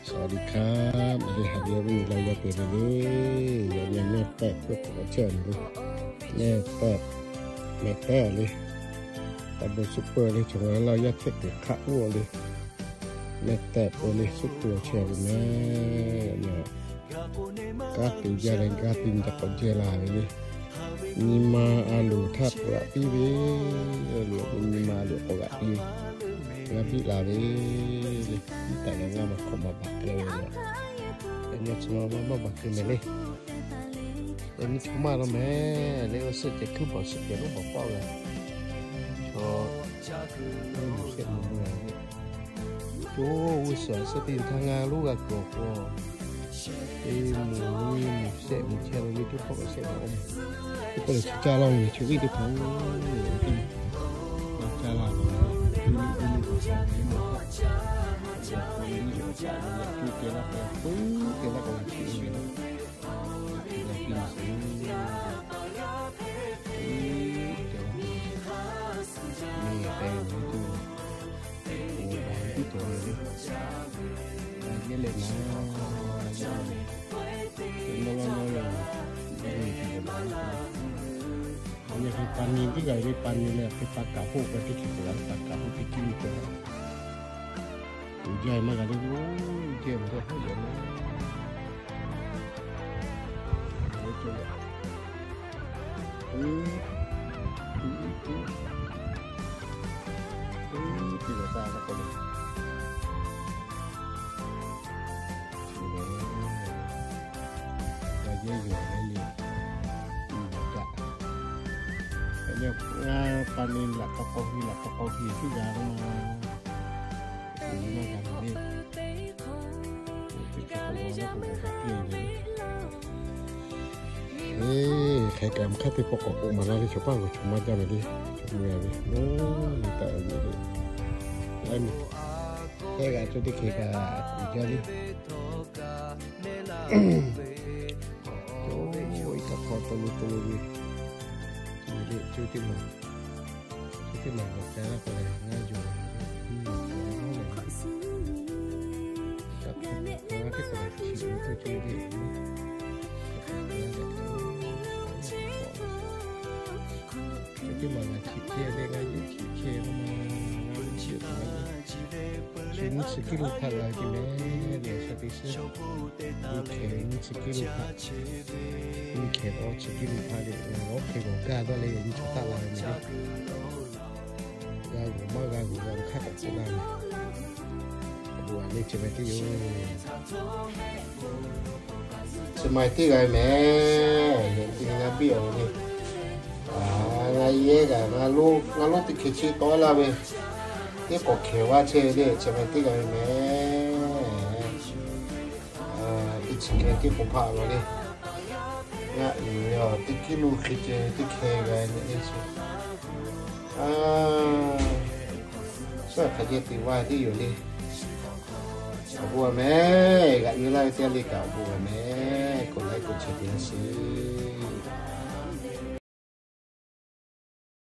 สวัสดีครับ Mehˬ le, haꞈ ve awˬ viˉ nyi laˇ yaˇ teˇ hpaˍ le, yaꞈ nyi mehˆ tehˆ puiˉ k'awꞈ chehˇ ve le, mehˆ tehˆ, mehˆ tehˆ le, taˇ bon suhˉ peuˬ le, chaw ngaˬ laˇ yaˇ hteˆ teꞈ hk'aˆ uˉ le, mehˆ tehˆ peuˬ le, suhˉ peuˬ chehˇ ve mehˬ. Kanˉ te jaˇ leh kanˉ te nyi k'awꞈ jehˇ la ve le. Nyi ma a loˍ htaˇ k'awꞈ g'aꞈ piˇ ve, a loˍ nyi ma a loˍ k'awꞈ g'aꞈ piˇ ve, g'a biˇ la ve le. Iˉ taˍ leh ngaˇ ma hk'awꞈ ma baˬ keu ve le. Yaꞈ nyi chi ma maˇ baˬ keu mehˬ le. Yaꞈ nyi chaw maˇ law mehˬ le, awˬ suhˉ ceh hkuiˉ bawˬ suhˉ ceh lonˉ bawˬ pawˆ ve, chaw mvuhˇ shehˆ mvuhˇ mvuhˇ ve, co g'uˇ suhˍ suhˉ teˇ htaˇ ngaˇ lonˉ g'a kuiˬ awˬ hk'aw, te mvuhˇ mvuhˇ shehˆ mvuhˇ chehˇ ve le, co hkawˇ kaꞈ shehˆ ve, co hkawˇ lehˬ chi caˇ laˇ ve, chi viˉ teˇ hpaˍ-oˬ, teˇ hpaˍ caˇ laˇ ve, teˇ nyi teˇ nyi kaꞈ sha ve le, maˇ hk'aˇ, yaꞈ k'o le nyi kaꞈ sha ve, yaꞈ co kehˬ laˇ k'o, puiˉ kehˬ laˇ k'o, yaꞈ co ve le. Yaꞈ co piˇ sheˍ, yaꞈ co, mehˬ k'ai ve le, co, oˍ baˬ ve tiˉ cawˬ ve le. Yehˇ leh naˍ, yehˇ leh naˍ, teˇ mawˇ lawˇ lawˇ leh, yehˇ leh naˍ. Yaꞈ hk'e pa ni teˇ g'aˇ ve le, pa ni leh hk'e pa kaꞈ hoˆ k'o teˇ hkeh k'oˍ la, pa kaꞈ hoˆ teˇ kiˇ miˬ k'oˍ la. Uiˍ jaˇ maˇ g'a le, uiˍ jaˇ ve dawˇ hawˉ yaꞈ le. Teˇ g'aˇ taˇ k'oˆ le. Chi lehˬ, g'a yehˇ yuˬ leh le, uiˍ jaˇ. Ngaˇ pa ni laꞈ k'a k'aw hui, laꞈ k'a k'aw hui teˇ g'aˇ maˇ, uiˍ maˇ g'a le. Eˬ, hk'e kaꞈ maˇ hk'aˇ teˇ pawˆ k'awꞈ k'oˆ maˍ laˇ ve, chaw paˇ g'uˬ chaw maˇ jaˇ ve le, chaw mui a ve, oˇ, taˇ ve le. Laiˉ mvuhˇ, hk'e g'a co teˇ hkeh kaꞈ kuˬ jaˇ le. Oˇ, iˉ kaˆ hk'aw to lo to lo ve, co teˇ maˬ, co teˇ maˬ g'awˬ k'ai laˇ k'o leh ngaˇ yoˬ, iˉ maˬ k'ai laˇ k'o leh, kaˆ hk'aw ngaˇ teˇ kaꞈ chi lo hk'e co le. Teˇ maˬ ngaˬ chi hkeh leh ngaˇ yehˬ chi hkeh, ngaˇ yehˬ chi hkeh, shu nyiˇ chi kiˇ lo hpaˆ g'a ve teˇ mehˬ le, sha teˇ shiˉ, nyiˇ hkeh nyiˇ chi kiˇ lo hpaˆ, nyiˇ hkeh awˇ chi kiˇ lo hpaˆ le, ngaˬ awˬ hkeh g'awˬ gaˇ dawˇ leh nyi chaw taˆ la ve mehˬ le. G'a g'uˬ maˇ g'a g'uˬ g'a ve hk'aˇ k'awꞈ k'oˆ laˇ ve, k'o a le chi ve teˇ yoˬ. Chi ma teˇ g'aˇ ve mehˬ, yaꞈ nyi ngaˇ biˇ a ve le. Ngaˇ yehˬ kaꞈ ngaˇ lonˉ teˇ hkeh chi tawˆ laˇ ve, teˇ k'awꞈ hkehˍ vaˇ chehˇ ve le, chi ma teˇ g'aˇ ve mehˬ. Teˇ chi hkeh teˇ k'oˍ hpaˆ la le. Ngaˇ uiˍ ve teˇ kiˇ lo hk'e ceh teˇ hkeh g'a nyi le chi. Suhˉ hk'a jehˇ te vaˇ teˇ yoˬ le. Awˬ bon a mehˬ, g'aꞈ yuˬ laˇ ve teˇ g'aˇ le kaꞈ awˬ bon a mehˬ, k'awꞈ laiˉ k'awꞈ chehˇ te laˇ sheˍ.